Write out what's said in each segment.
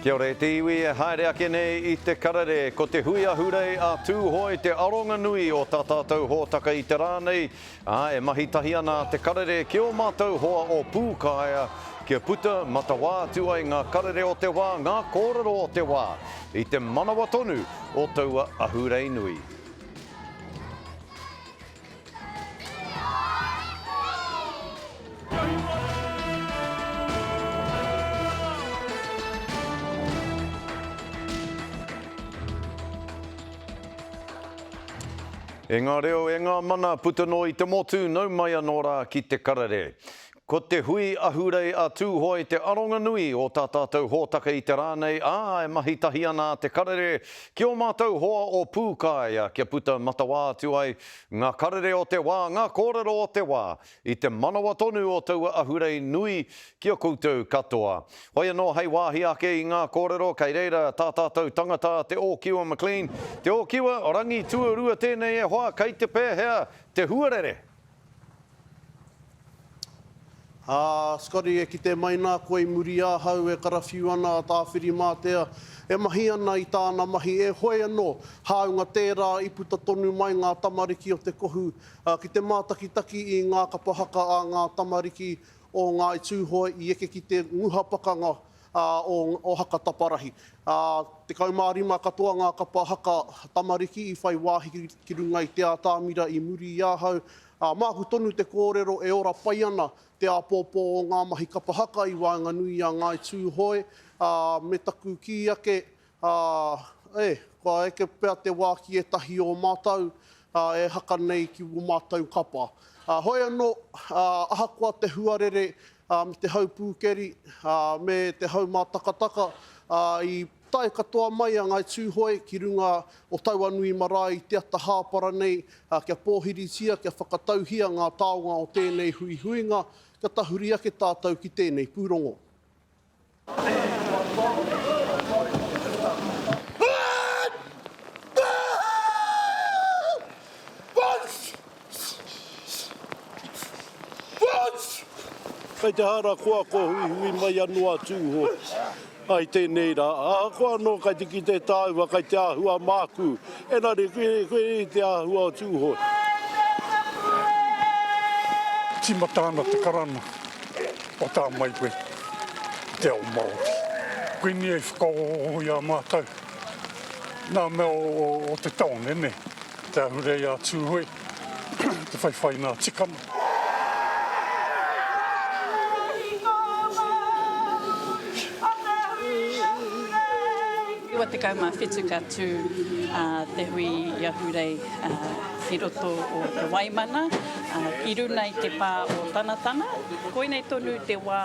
Kia ora e te iwi e haere ake nei i te karere. Ko te hui ahurei a Tūhoe te aronga nui o tā tātou hōtaka i te rā nei, ā, e mahi tahi ana a Te Karere ki ō mātou hoa o Pūkaea kia puta matawā atu ai ngā karere o te wā, ngā kōrero o te wā, i te manawa tonu o taua ahurei nui. E ngā reo, e ngā mana puta noa i te motu, nau mai anō rā ki te karere. Ko te hui ahurei a Tūhoe te aronga nui o tā tātou hōtaka i te rā nei, ā, e mahi tahi ana a Te Karere ki ō mātou hoa o Pūkaea kia puta matawā atu ai ngā karere o te wā, ngā kōrero o te wā, i te manawa tonu o taua ahurei nui ki a koutou katoa. Hoi anō hei wāhi ake i ngā kōrero, kei reira tā tātou tangata a Te Ōkiwa McLean. Te Ōkiwa, rangi tuarua tēnei e hoa, kei te pēhea te huarere? Ā, Scotty, e kite mai nā koe i muri i ahau e karawhiu ana a Tāwhirimātea, e mahi ana i tāna mahi, e hoi anō, hāunga tērā i puta tonu mai ngā tamariki o te kohu ki te mātakitaki i ngā kapa haka a ngā tamariki o Ngāi Tūhoe i eke ki te nguha pakanga o Haka Taparahi. Ā, 15 katoa ngā kapa haka tamariki i whai wāhi ki runga i te ātamira i muri i ahau, Ā, māku tonu te kōrero e ora pai ana te āpōpō o ngā mahi kapa haka i waenganui i a Ngāi Tūhoe, ā, me taku kī ake, ā, e, kua eke pea te wā ki ētahi o mātou, ā, e haka nei ki wō mātou kapa. Ā, hoi anō, ā, ahakoa te huarere, ā, me te hau pūkeri, ā, me te hau mātakataka, ā, i Tae katoa mai a Ngāi Tūhoe ki runga o Tauanui marae i te ata hāpara nei, ā, kia pōhiritia, kia whakatauhia ngā taonga o tēnei huihuinga, kia tahuri ake tātou ki tēnei pūrongo. Kei te harakoa ko huihui mai anō a Tūhoe. I tēnei rā, ahakoa anō kai te kite tāua kai te āhua mākū, engari koe i te āhua o Tūhoe. Tīmata ana te karanga o Tāmaiwe i te ao Māori. Koinei i whakaohooho i a mātou nā mea o te taone, nē, te ahurei a Tūhoe, te whaiwhai nā tikanga. 97 ka tū te hui ahurei ki roto o Te Waimana, ki runa i te pā o Tanatana. Koinei tonu te wā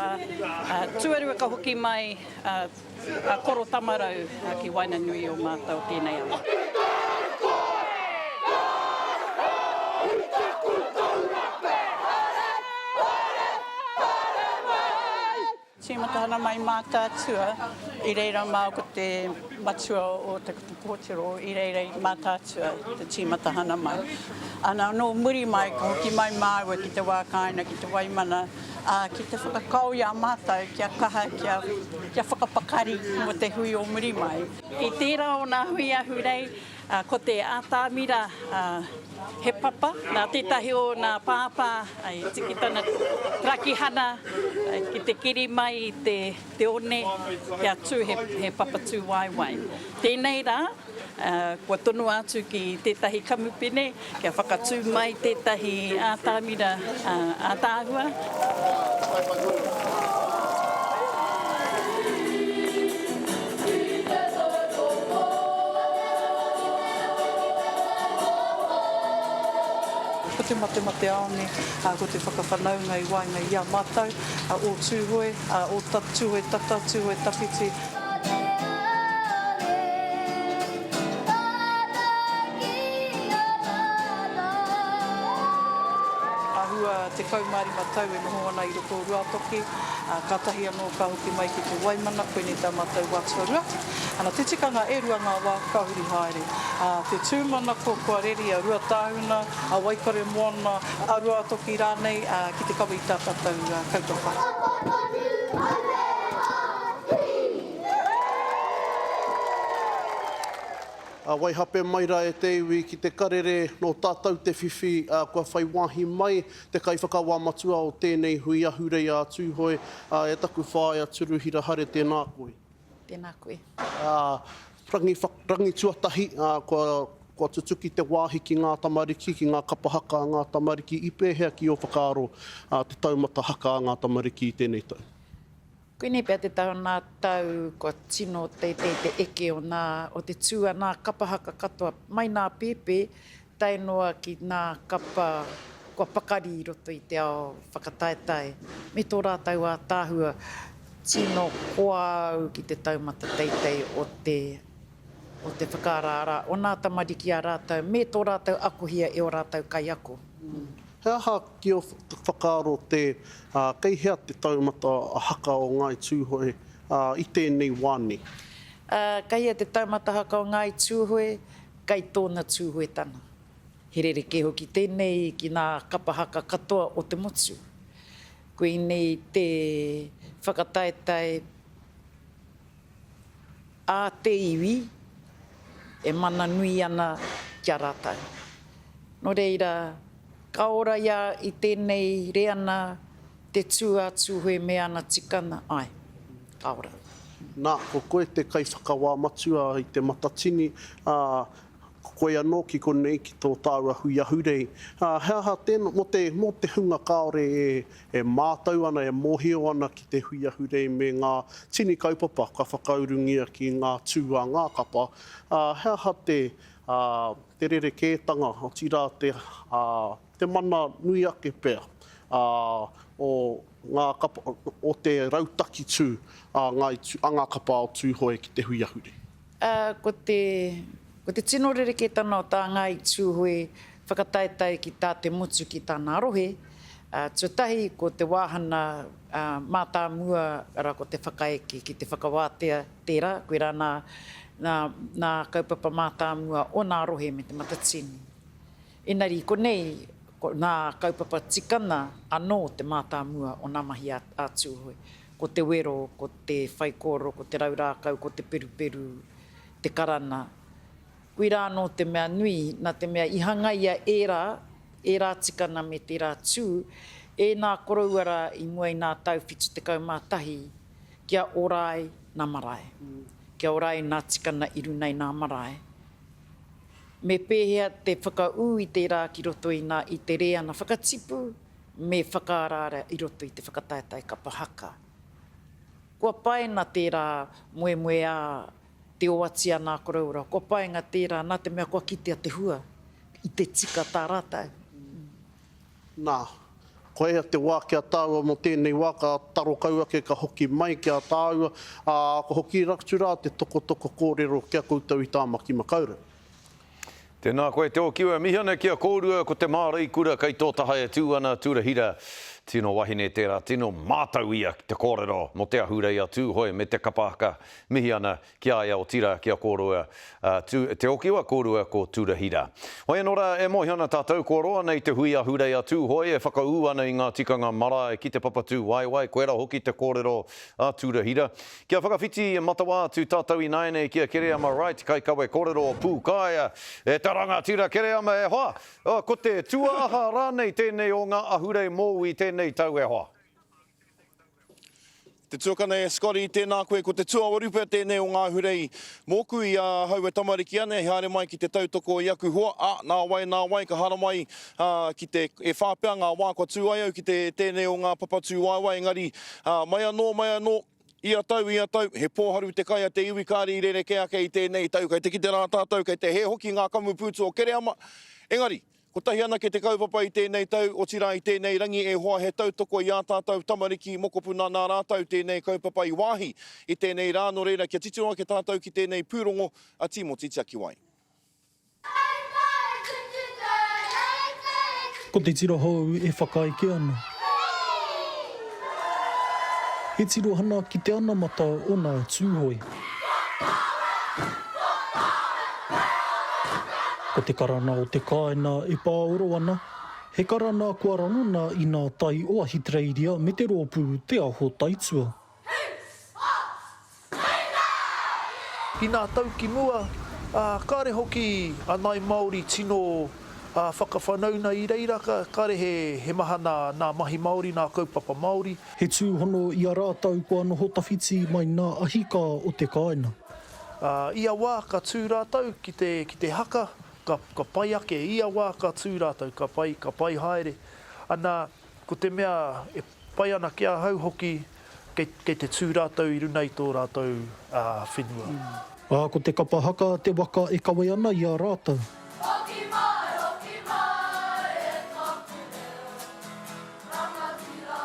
tuarua ka hoki mai A Koro Tamarau ki waenganui o mātou tēnei awa. Tīmata ana mai Mātaatua, i reira māu ko te matua o te kōtiro, i reira i Mātaatua te tīmatahana mai. Ana nō muri mai ka hoki mai māua ki te wā kāinga ki te Waimana, ā, ki te whakakao i a mātou kia kaha, kia, kia whakapakari mō te hui o muri mai. I tērā o nā hui ahurei, ā, ko te ātamira, ā, he papa, nā tētahi o nā pāpā i tiki tana rakihana ki te keri mai i te, te one kia tū he, he papa tūwaewae. Tēnei rā, Kua tonoa atu ki tētahi kamupene kia whakatū mai tētahi ātamira ātaahua. Ko te matemateāone, ko te whakawhanaunga i waenga i a mātou, o Tūhoe, o Tūhoe tata, Tūhoe tawhiti. Āhua 15 tau e noho ana i roto o Ruatoki, ā, kātahi anō ka hoki mai ki te Waimana, koinei tā mātou wā tuarua. Ana, te tikanga e rua ngā wā ka huri haere. Ā, te tūmanako kua reri a Ruatāhuna, a Waikaremoana, a Ruatoki rānei, ā, ki te kawe i tā tātou kaupapa. A waihape mai ra e te iwi ki te karere nō tātou te whiwhi, ā, kua whai wāhi mai te kaiwhakawā matua o tēnei hui ahurei a Tūhoe, ā, e taku whaea Turuhira Hare tēnā koe. Tēnā koe. Ā, rangi, rangi tuatahi, ā, kua, kua tutuki te wāhi ki ngā tamariki, ki ngā kapa haka a ngā tamariki, i pēhea ki ō whakaaro, ā, te taumata haka a ngā tamariki i tēnei tau? Koinei pea te tau nā tau kua tino teitei te eke o nā, o te tū a nā kapa haka katoa, mai nā pēpē tae noa ki nā kapa kua pakari i roto i te ao whakataetae me tō rātou ātaahua. Tino koa au ki te taumata teitei o te, o te whakaaraara o nā tamariki a rātou me tō rātou akohia e ō rātou kaiako. He aha ki ō whakaaro te, ā, kei hea te taumata haka o Ngāi Tūhoe, ā, i tēnei wā nei? Ā, kei hea te taumata haka o Ngāi Tūhoe, kei tōna Tūhoetanga. He rerekē hoki tēnei ki nā kapa haka katoa o te motu. Koinei te whakataetae a te iwi e mana nui ana ki a rātou. Nō reira, ka ora ia i tēnei reana te tū a Tūhoe me ana tikanga, āe, ka ora. Nā, ko koe te kaiwhakawā matua i Te Matatini, ā, ko koe anō ki konei ki tō tāua hui ahurei. Ā, he aha tēnā, mō te, mō te hunga kāore e, e mātau ana, e mōhio ana ki te hui ahurei me ngā tini kaupapa ka whakaurungia ki ngā tū a ngā kapa, ā, he aha te, ā, te rerekētanga, otirā te, ā, te mana nui ake pea, ā, o ngā kapa, o te rautaki tū a Ngāi, a ngā kapa o Tūhoe ki te hui ahurei. Ā, ko te, ko te tino rerekētanga o tā Ngāi Tūhoe whakataetae ki tā te motu ki tāna rohe, ā, tuatahi ko te wāhana, ā, mātāmua, arā, ko te whakaeke ki te whakawātea tērā, koirā nā, nā, nā kaupapa mātāmua o nā rohe me Te Matatini. Engari i konei, ko nā kaupapa tikana anō te mātāmua o nā mahi a, a Tūhoe. Ko te wero, ko te whaikōrero, ko te rau rākau, ko te peruperu, te karana. Koirā anō te mea nui, nā te mea i hangaia ērā, ērā tikana me tērā tū, e nā koroua rā i mua i nā tau 71, kia ora ai nā marae, kia ora ai nā tikana i runa i nā marae. Me pēhea te whakaū i tērā ki roto i nā i te rēana whakatipu me whakaaraara i roto i te whakataetae kapa haka. Kua paina tērā moemoeā te oati a nā koroua, kua painga tērā nā te mea kua kitea te hua i te tika tā rātou. Nā, koia te wā ki a tāua mō tēnei wā, ka taro kau ake, ka hoki mai ki a tāua, ā, ka hoki atu rā te tokotoko kōrero ki a koutou i Tāmaki Makaurau. Tēnā koe Te Okiu, e mihi ana ki a kōrua ko te māreikura kei tō taha e tū ana Turahira. Tino wahine tērā, tino mātau ia ki te kōrero mō te ahurei a Tūhoe me te kapa haka. Mihi ana Ki a ia, otirā, ki a kōrua, a Tu, Te Okiwa, kōrua ko Turahira. Hoi anō rā, e mōhio ana tātou, kua roa nei te hui ahurei a Tūhoe e whakaū ana i ngā tikanga marae ki te Papatūwaewae, koirā hoki te kōrero a Turahira. Kia whakawhiti matawā atu tātou ināianei ki a Kereama Wright, kaikawe kōrero o Pūkaea. E te rangatira Kereama, e hoa! Ko te tuaaha rānei tēnei o ngā ahurei mōu i tēnei tau, e hoa? Te tuakana e Scotty, tēnā koe, ko te tuawaru pea tēnei o ngā ahurei mōku i ahau e tamariki ana i haere mai ki te tautoko i aku hoa, ā, nā wai, nā wai, ka haramai, ā, ki te, e whā pea ngā wā kua tū ai au ki te, tēnei o ngā papa tūwaewae, engari, ā, mai anō, mai anō, ia tau, ia tau, he pōharu te kai a te iwi kāre i rerekē ake i tēnei tau, kei te kite rā tātou, kei te hē hoki ngā kamupūtu o Kereama, engari, Kotahi anake te kaupapa i tēnei tau, otirā i tēnei rangi e hoa he tautoko i ā tātou tamariki, mokopuna nā rātou tēnei kaupapa i wāhi i tēnei rā, nō reira kia titiro ake tātou ki tēnei pūrongo a Tīmoti Tiakiwai. Ko te tira hou e whakaeke ana. He tirohana ki te anamata o Ngāi Tūhoe. Ko te karana o te kāina e pāoro ana, he karana kua rangona i nā tai o Ahitereiria me te rōpū Te Aho Taitua. I nā tau ki mua. Ā, kāre hoki a Ngāi Māori tino ā, whakawhanauna i reira, ka, kāre he, he maha nā, nā mahi Māori, nā kaupapa Māori. He tūhono i a rātou kua noho tawhiti mai nā ahikā o te kāinga. Ā, ia wā ka tū rātou ki te, ki te haka, ka, ka pai ake, ia wā ka tū rātou, ka pai, ka pai haere. Ana, ko te mea e pai ana ki ahau hoki, kei, kei te tū rātou i runa i tō rātou, ā, whenua. Ā, ko te kapa haka te waka e kawe ana i a rātou. Hoki mai, hoki mai e taku reo rangatira.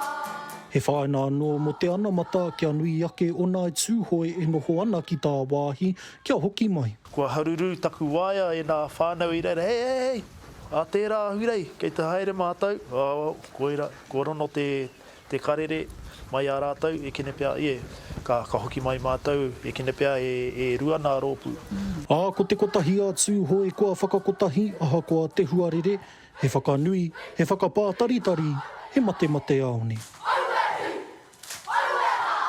He whāinga anō mō te anamata kia nui ake o Ngāi Tūhoe e noho ana ki tāwāhi kia hoki mai. Kua haruru taku waea e nā whānau i reira, hei, hei, hei! A tērā ahurei, kei te haere mātou, oh, koira, kua rono te, te karere mai a rātou, e kene pea, ie, ka, ka hoki mai mātou, e kene pea e, e rua nā rōpū. Ā, ko te kotahi a Tūhoe kua whakakotahi ahakoa te huarere, he whakanui, he whakapātaritari, he matemateāone. Auē! Auē hā!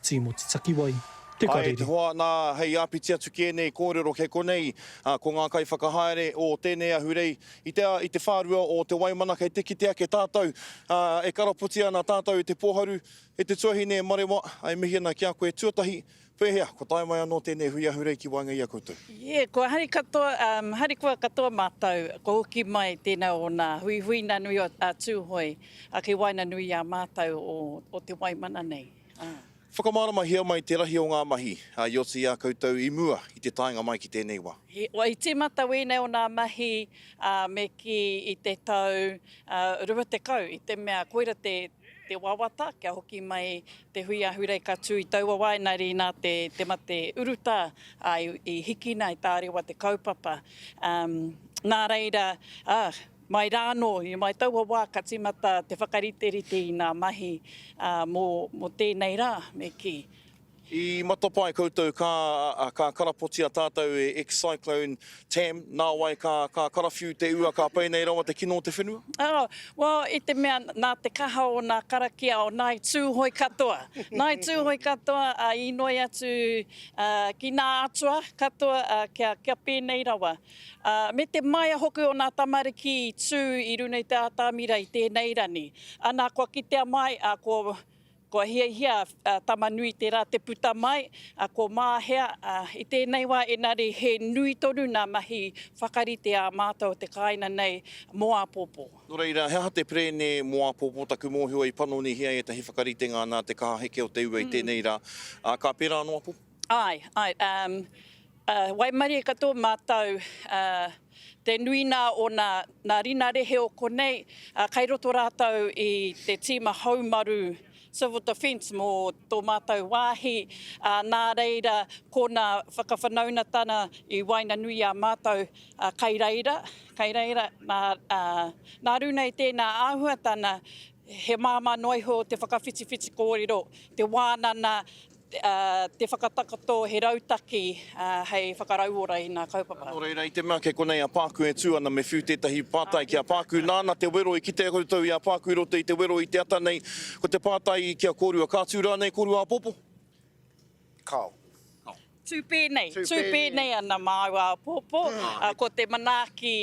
Tīmoti Takiwai, Te Ai, te Karere. hoa, nā, hei āpiti atu ki ēnei kōrero kei konei, ā, ko ngā kaiwhakahaere o tēnei ahurei i te, i te whārua o Te Waimana kei te kite ake tātou, ā, e karapotia ana tātou e te pōharu, e te tuahine e Marewa, e mihi ana ki a koe tuatahi, pēhea, kua tae mai anō tēnei hui ahurei ki waenga i a koutou? Yeah, kua hari katoa, um, harikoa katoa mātou, kua hoki mai tēnā o nā huihuina nui o, a Tūhoe, a ki waenganui i a mātou o, o Te Waimana nei. Whakamāramahia mai te rahi o ngā mahi i oti i a koutou i mua i te taenga mai ki tēnei wā. I tīmata wēnei o nā mahi me kī i te tau 20 i te mea koira te te wawata kia hoki mai te hui ahurei ka tū i taua wā engari nā te te mate urutā i hikina i tārewa te kaupapa. Nā reira, Mai rā anō, i mai taua wā ka tīmata te whakariterite i ngā mahi mō, mō tēnei rā, me kī. I matapae koutou ka, ka karapotia tātou e ex-cyclone Tam, nāwai ka, ka karawhiu te ua ka pēnei rawa te kino o te whenua? Oh, well, i te mea nā te kaha o nā karakia o Ngāi Tūhoe katoa, Ngāi Tūhoe katoa, ā, inoi atu, ā, ki nā atua katoa, ā, kia, kia pēnei rawa. Ā, me te maia hoki o nā tamariki i tū i runa i te ātamira i tēnei rani. Ana, kua kitea mai, ā, ko, kua hiahia a Tama-nui-te-rā te puta mai, ā, ko Māhea, ā, i tēnei wā, engari he nui tonu nā mahi whakarite ā mātou o te kāinga nei mō āpōpō. Nō reira, he aha te perēne mō āpōpō? Taku mōhio i panonihia ētahi whakaritenga nā te kaha heke o te ua i tēnei rā, ā, ka pērā anō āpōpō? Āe, āe, um, Waimarie katoa mātou, te nuina o nā, nā rina rehe o konei, kai roto rātou i te tīma haumaru civil defence mō tō mātou wāhi, nā reira ko nā whakawhanaunatana i waenganui i a mātou kai reira, kai reira, nā, nā runa i tēnā āhuatana, he māmā noa iho te whakawhitiwhiti kōrero, te wānana, te whakatakoto he rautaki hei whakarauora i ngā kaupapa. Nō reira, i te mea kei konei a Pāku e tū ana, me whiu tētahi pātai ki a Pāku. Nāna te wero i kite koutou i a Pāku i roto i te wero i te ata nei. Ko te pātai ki a kōrua, ka tū rānei kōrua āpōpō? Kāo. Tū pēnei, tū pēnei ana māua āpōpō, ko te manaaki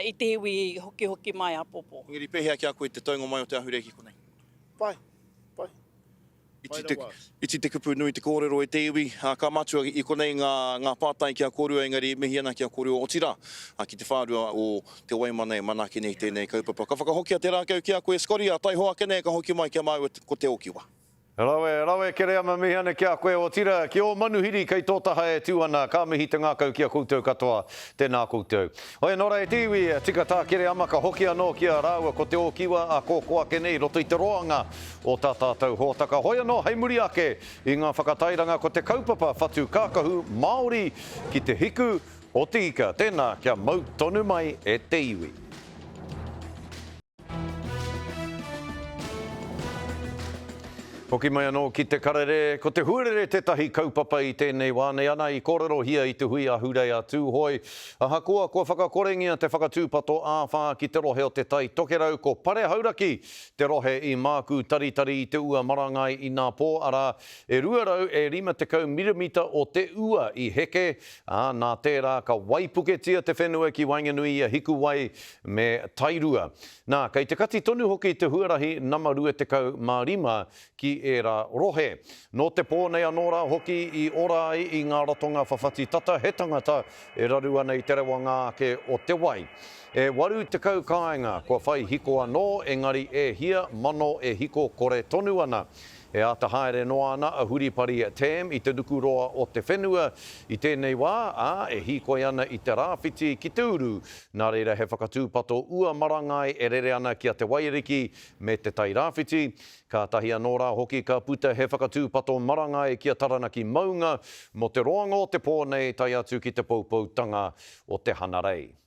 i te iwi hokihoki mai āpōpō. Engari pēhea ki a koe te taunga mai o te ahurei ki konei? Pai, pai. Iti te, iti te kupu, nui te kōrero e te iwi, ā, ka matua i konei ngā, ngā pātai ki a kōrua, engari e mihi ana ki a kōrua, otirā, ki te whārua o Te Waimana e manaaki nei tēnei kaupapa. Ka whakahokia te rākau ki a koe, Scotty, ā, taihoa ake nei ka hoki mai ki a māua ko Te Okiwa. Rawe, rawe Kereama mihi ana ki a koe, otira, ki ō manuhiri kei tō taha e tū ana, ka mihi te ngākau ki a koutou katoa, tēnā koutou. Hoi anō rā e te iwi, tika tā Kereama ka hoki anō ki a rāua ko Te Okiwa a kōkō ake nei i roto i te roanga o tā tātou hōtaka. Hoi anō hei muri ake i ngā whakatairanga ko te kaupapa whatu kākahu Māori ki te hiku o te ika. Tēnā, kia mau tonu mai e te iwi. Hoki mai anō ki te karere, ko te huarere tētahi kaupapa i tēnei wā nei ana i kōrerohia i te hui ahurei a Tūhoe. Ahakoa kua whakakorengia te whakatūpato āwhā ki te rohe o Te Tai Tokerau, ko Pare Hauraki te rohe i mākū taritari i te ua marangai inapō, arā, e 200 e 50 mirimita o te ua i heke, ā, nā tērā ka waipuketia te whenua ki waenganui i a Hikuwai me Tairua. Nā, kei te kati tonu hoki te huarahi nama 25 ki ērā rohe. Nō te pō nei anō rā hoki i ora ai i ngā ratonga whawhati tata he tangata e raru ana i te rewanga ake o te wai. E 80 kāinga kua whai hiko anō, engari e hia mano e hiko kore tonu ana. E āta haere noa ana a Huripari Tam i te nukuroa o te whenua i tēnei wā, ā, e hīkoi ana i te rāwhiti ki te uru, nā reira he whakatūpato ua marangai e rere ana ki a Te Waiariki me Te Tai Rāwhiti. Kātahi anō rā hoki ka puta he whakatūpato marangai ki a Taranaki Maunga mō te roanga o te pō nei tae atu ki te poupoutanga o te Hanarei.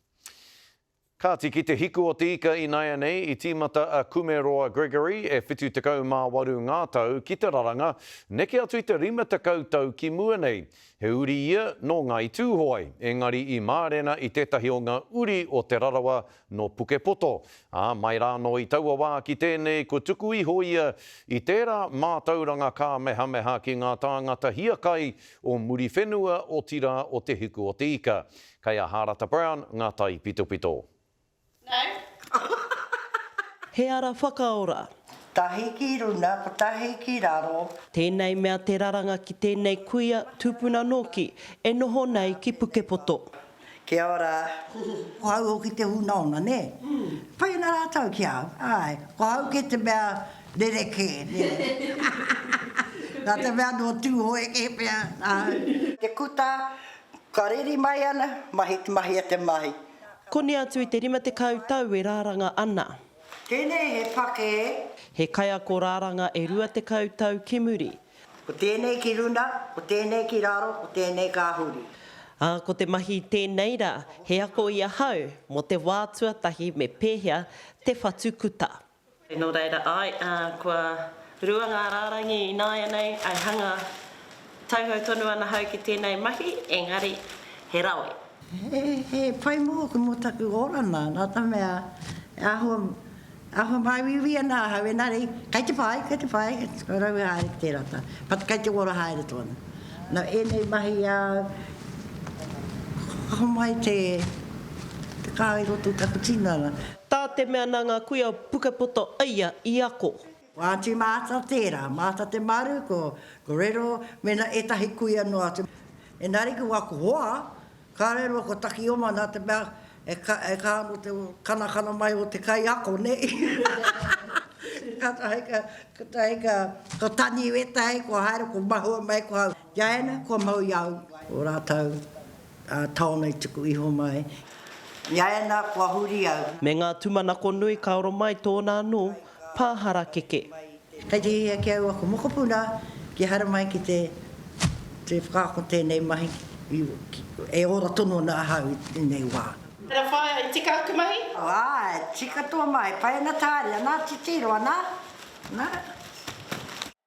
Kāti ki te hiku o te ika ināianei, i tīmata a Kumeroa Gregory, e 78 ngā tau, ki te raranga, neke atu i te 50 tau ki mua nei. He uri ia nō Ngāi Tūhoe, engari i mārena i tētahi o ngā uri o Te Rarawa nō Pukepoto, ā, mai rānō i taua wā ki tēnei kua tuku iho ia i tērā mātauranga kāmehameha ki ngā tāngata hiakai o Muriwhenua, otirā o Te Hiku o te Ika. Kei a Hārata Brown ngā taipitopito. He ara whakaora. Tahi ki runa, kotahi ki raro. Tēnei mea te raranga ki tēnei kuia tupuna nōki e noho nei ki Pukepoto. Kia ora. Ko au hoki te hunaona, nē? Pai ana rātou ki a au, āe. Ko au kē te mea rerekē, nē? Nā te mea nō Tūhoe kē pea ahau. Te kuta, Ka reri mai ana, mahi te mahi a te mahi. Koni atu i te 50 tau e rāranga ana. Tēnei he pakē. He kaiako rāranga e 20 tau ki muri. Ko tēnei ki runa, ko tēnei ki raro, ko tēnei ka huri. Ā, ko te mahi i tēnei rā, he ako i ahau mō te wā tuatahi me pēhea te whatu kuta. Nō reira, āe, kua rua ngā rārangi ināianei, āe, hanga tauhou tonu ana hau ki tēnei mahi, engari he rawe. He pai mōku mō taku orana, nā te mea e āhua, āhua māuiui ana ahau, engari kei te pai, kei te pai, kua rawe haere ki tērā taha, but kei te ora haere tonu. Nā ēnei mahi āu, ka homai te, te kaha i roto i taku tinana. Tā te mea nā ngā kuia o Pukepoto ia i ako. Ko Aunty Martha tērā, Martha Te Maru, ko Rero, me ētahi kuia noa atu. Engari ko aku hoa, kāre roa ko Takioma nā te mea e kaha anō te kanakana mai o te kaiako, nē? Kātahi ka, kātahi ka, ko Tani wētahi, kua haere, kua mahua mai ko au. Diana, kua mau i a au. O rātou. Ā, taona i tuku iho mai. Iaiana kua huri au. Me ngā tūmanako nui ka oro mai tōna anō pā harakeke. Kei te hiahia ki au aku mokopuna kia haramai ki te te whakaako tēnei mahi e ora tonu ana ahau i tēnei wā. Tera whaea, i tika aku mahi? Āe, tika tō mahi, pai ana tāria, nā titiro, ana, nā.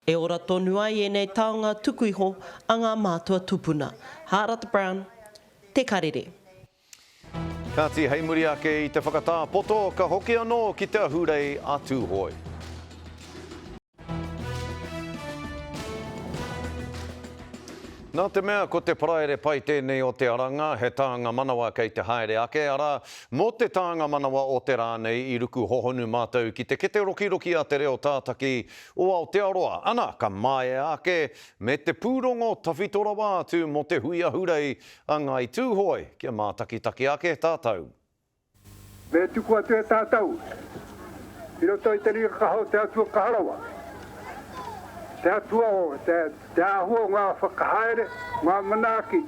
E ora tonu ai ēnei taonga tuku iho a ngā mātua tupuna. Hārata Brown, Te Karere. Kāti, hei muri ake i te whakatā poto, ka hoki anō ki te ahurei a Tūhoe. Nā te mea ko te paraire pai tēnei o te aranga, he tānga manawa kei te haere ake, arā, mō te tānga manawa o te rā nei i ruku hohonu mātou ki te kete rokiroki a te reo tātaki o Aotearoa, ana, ka māea ake me te pūrongo tawhito rawa atu mō te hui ahurei a Ngāi Tūhoe, kia mātakitaki ake tātou. Me tuku atu e tātou i roto i te ringa kaha o te Atua kaha rawa, te Atua o te, te āhua o ngā whakahaere, ngā manaaki,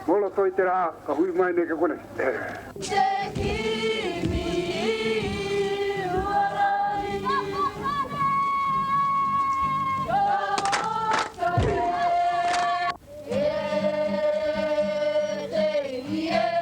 mō roto i te rā ka hui mai nei ki konei. Te kimi huarahi ka kare. E te iwi e.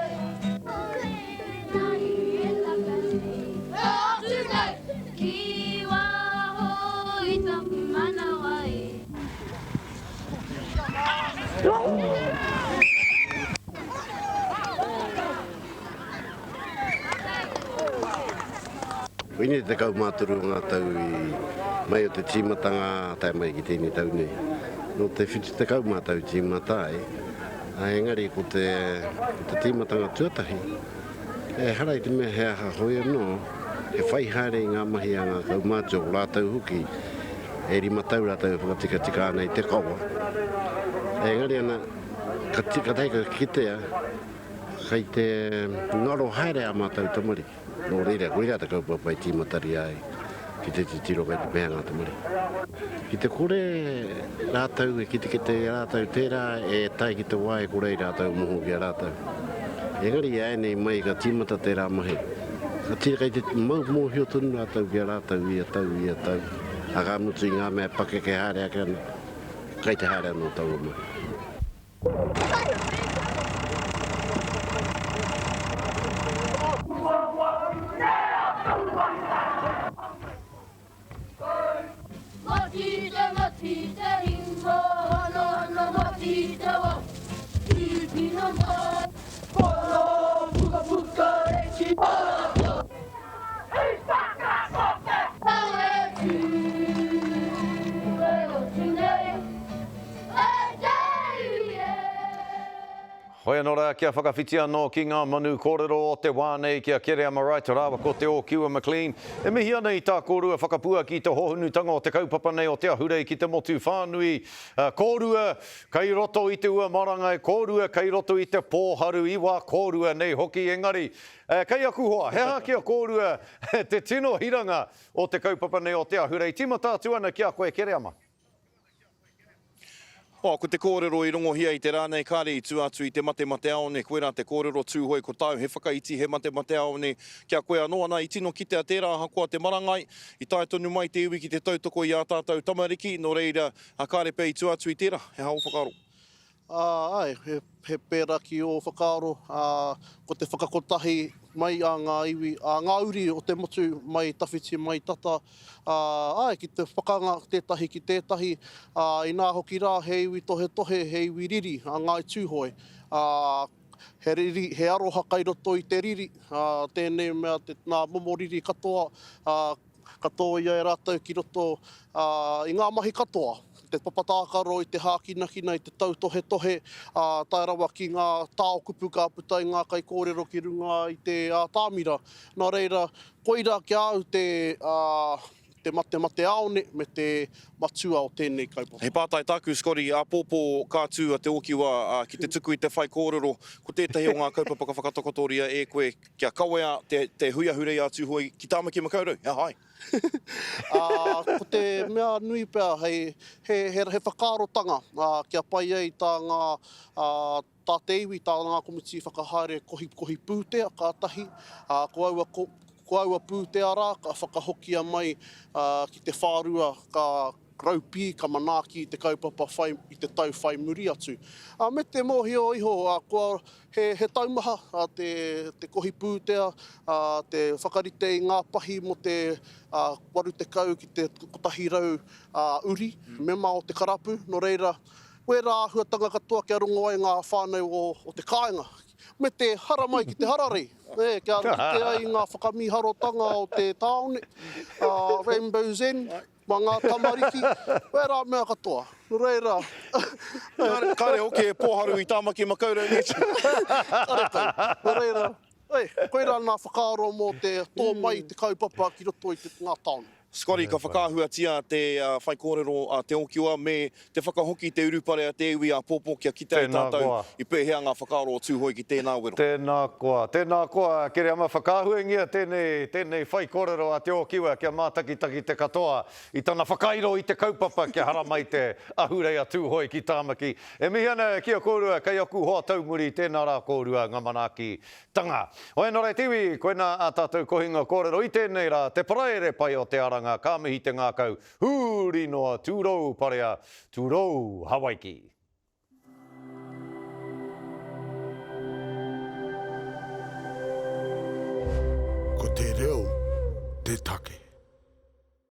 Koinei te 13 o ngā tau i mai o te tīmatanga tae mai ki tēnei tau nei. Nō te 70 ngā tau tīmata ai, engari ko te, ko te tīmatanga tuatahi, ehara i te mea he aha hoi anō, he whai haere i ngā mahi a ngā kaumātua, ko rātou hoki, e rima tau rātou e whakatikatika ana i te kawa. Engari ana, ka tika tahi ka kitea, kei te ngaro haere ā mātou tamariki. Nō reira, koirā te kaupapa i tīmataria ai ki te titiro kei te pēhea ngā tamariki. Ki te kore rātou e kitekite i a rātou, tērā e tae ki te wā e kore ai rātou moho ki a rātou. Engari i āianei mai ka tīmata tērā mahi, ka tira kei te mau mōhio tonu rātou ki a rātou ia tau, ia tau, ā, ka mutu i ngā mea e pakeke haere ake ana, kei te haere anō taua mahi. Hoi anō rā, kia whakawhiti anō ki ngā manu kōrero o te wā nei ki a Kereama Wright rāua ko Te Ōkiwa McLean. E mihi ana i tā kōrua whakapuaki i te hōhonutanga o te kaupapa nei o Te Ahurei ki te motu whānui. Kōrua kei roto i te ua marangai, kōrua kei roto i te pōharu, i wā kōrua nei hoki. Engari, kei aku hoa, he aha ki a kōrua te tino hiranga o te kaupapa nei o Te Ahurei? Tīmata atu ana ki a koe Kereama. Oh, ko te kōrero i rongohia i te rā nei, kāre i tua atu i te matemateaone, koirā te kōrero Tūhoe ko tāu he whakaiti, he matemateaone ki a koe anō, ana i tino kitea tērā ahakoa te marangai, i tae tonu mai te iwi ki te tautoko i ā tātou tamariki, nō reira, kāre pea i tua atu i tērā, he aha ō whakaaro? Ā, āe, he, he pērā ki ō whakaaro, ā, ko te whakakotahi mai a ngā iwi, a ngā uri o te motu mai tawhiti, mai tata, ā, āe, ki te pakanga tētahi ki tētahi, ā, inā hoki rā he iwi tohetohe, he iwi riri a Ngāi Tūhoe, ā, he riri, he aroha kai roto i te riri, ā, tēnei mea te, ngā momo riri katoa, ā, Ka tōia e rātou ki roto i ngā mahi katoa, te papa tākaro, i te hākinakina, i te tautohetohe, ā, tae rawa ki ngā tao kupu ka puta i ngā kaikōrero ki runga i te ātamira. Nā reira, koirā ki a au te, te matemateāone me te matua o tēnei kaupapa. He pātai tāku, Scotty, āpōpō ka tū a Te Ōkiwa ki te tuku i te whaikōrero, ko tētahi o ngā kaupapa ka whakatakotoria e koe Kia kawea te, te hui ahurei a Tūhoe ki Tāmaki Makaurau, he aha ai? Ā, ko te mea nui pea hei, he, he, he whakaarotanga, ā, kia pai ai tā ngā, ā, tā te iwi, tā ngā komiti whakahaere kohikohi pūtea, ka tahi, ā, ko aua, ko, ko aua pūtea rā ka whakahokia mai, ā, ki te whārua, ka raupī, ka manaaki i te kaupapa whai, i te tau whai muri atu. Ā, me te mōhio iho, ā, kua, He, he taumaha a te, te kohi pūtea, a te whakarite i ngā pahi mō te a, 80 ki te 100 a, uri, mema o te karapu. Nō reira, wērā āhuatanga katoa kia rongo ai ngā whānau o, o te kāinga, me te haramai ki te hararei, e, kia kite ai i ngā whakamīharotanga o te tāone, a, Rainbow's End. Mā ngā tamariki, wērā mea katoa. Nō reira. Kāre, kāre hoki e pōharu i Tāmaki Makaurau nei. Karekau. Nō reira, oi, koirā ngā whakaaro mō te tō mai i te kaupapa ki roto i te, ngā tāone. Scotty, ka whakaahuatia te whaikōrero a Te Ōkiwa me te whakahoki te urupare a te iwi āpōpō kia kite ai tātou i pēhea ngā whakaaro o Tūhoe ki tēnā wero. Tēnā koa. Tēnā koa, Kereama. Whakaahuangia tēnei, tēnei whaikōrero a Te Ōkiwa kia mātakitaki te katoa i tana whakairo i te kaupapa kia haramai te ahurei a Tūhoe ki Tāmaki. E mihi ana ki a kōrua kei aku hoa taumuri, tēnā rā kōrua ngā manaakitanga. Hoi anō rā te iwi, koinā ā tātou kohinga kōrero i tēnei rā, te paraire pai o te aranga, ka mihi te ngākau, huri noa, tūrou parea, tūrou Hawaiki. Ko te reo te take.